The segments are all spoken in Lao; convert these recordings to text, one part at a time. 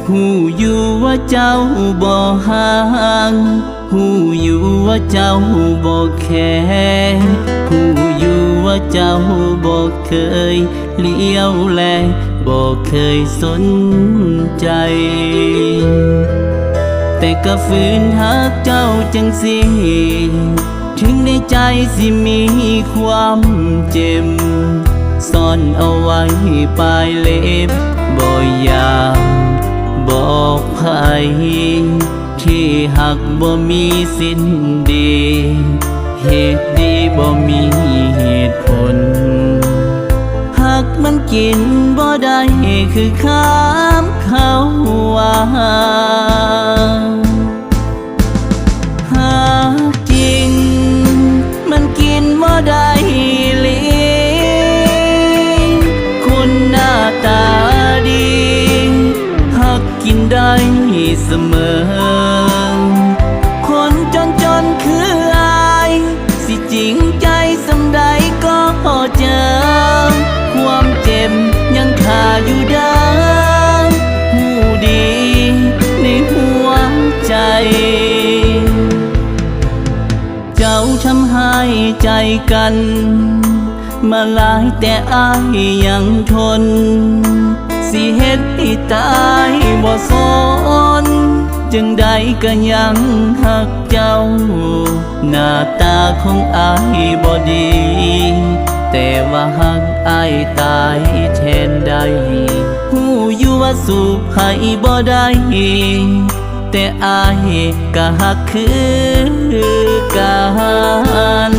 ຮູ້ຢູ່ວ່າເຈົ້າບໍ່ຮັກ, ຮູ້ຢູ່ວ່າເຈົ້າບໍ່ແຄ, ຮູ້ຢູ່ວ່າເຈົ້າບໍ່ເຄີຍຫຼຽວແລ, ບໍ່ເຄີຍສົນໃຈ, ແຕ່ກໍຝືນຮັກເຈົ້າຈັ່ງຊີ້. ເຖິງໃນໃຈຊິມີຄວາມເຈັບ ສ້ອນເອົາໄວ້ປາຍເລັບ, ບໍ່ຢາກບອກໃຜ ທີ່ຮັກບໍ່ມີສິ້ນດີ, ເຫດດີບໍ່ມີເຫດຜົນ. ຮັກມັນກິນບໍ່ໄດ້ຄືຄຳເຂົາວ່າ. ຫາກກິນມັນກິນບໍ່ໄດ້ອີ່ຫຼີ, ຄົນໜ້າຕາດີ ຮັກກິນໄດ້ສະເໝີ. ຄົນຈົນໆຄືອ້າຍ ຊິຈິງໃຈສ່ຳໃດກໍພໍເຈີ, ຄວາມເຈັບຍັງຄາຢູ່ເດີ, ຮູ້ດີໃນຫົວໃຈ. ເຈົ້າທຳຮ້າຍໃຈກັນມາຫຼາຍ ແຕ່ອ້າຍຍັງທົນ, ຊິເຮັດໃຫ້ຕາຍບໍ່ສົນ, ຈັ່ງໃດກໍຍັງຮັກເຈົ້າ. ໜ້າຕາຂອງອ້າຍບໍ່ດີ, ແຕ່ວ່າຮັກອ້າຍຕາຍແທນໄດ້. ຮູ້ຢູ່ວ່າສູບໃຫ້ບໍ່ໄດ້, ແຕ່ອ້າຍກໍຮັກຄືກັນ.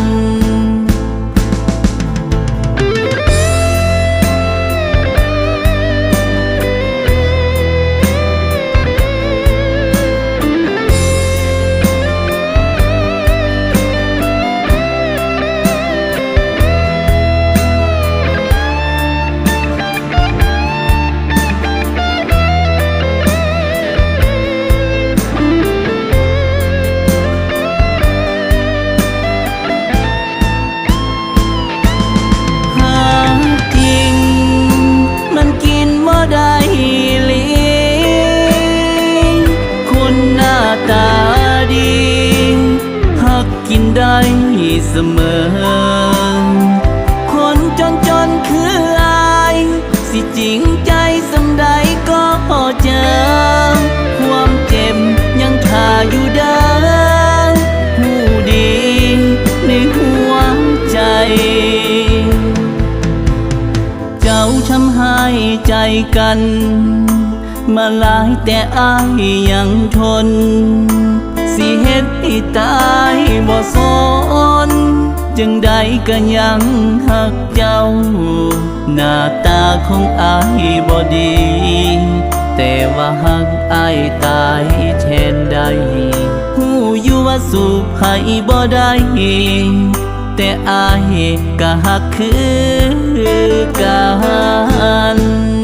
ຫາກກິນມັນກິນບໍ່ໄດ້ອີ່ຫຼີ, ຄົນໜ້າຕາດີ ຮັກກິນໄດ້ສະເໝີ. ຄົນຈົນໆຄືອ້າຍ ຊິຈິງໃຈສ່ຳໃດກໍພໍເຈີ, ຄວາມເຈັບຍັງຄາຢູ່ເດີ, ຮູ້ດີໃນຫົວໃຈ. ເຈົ້າທຳຮ້າຍໃຈກັນມາຫຼາຍ ແຕ່ອ້າຍຍັງທົນ, ຊິເຮັດໃຫ້ຕາຍບໍ່ສົນ, ຈັ່ງໃດກໍຍັງຮັກເຈົ້າ. ໜ້າຕາຂອງອ້າຍບໍ່ດີ, ແຕ່ວ່າຮັກອ້າຍຕາຍແທນໄດ້. ຮູ້ຢູ່ວ່າສູບໃຫ້ບໍ່ໄດ້, ແຕ່ອ້າຍກໍຮັກຄືກັນ.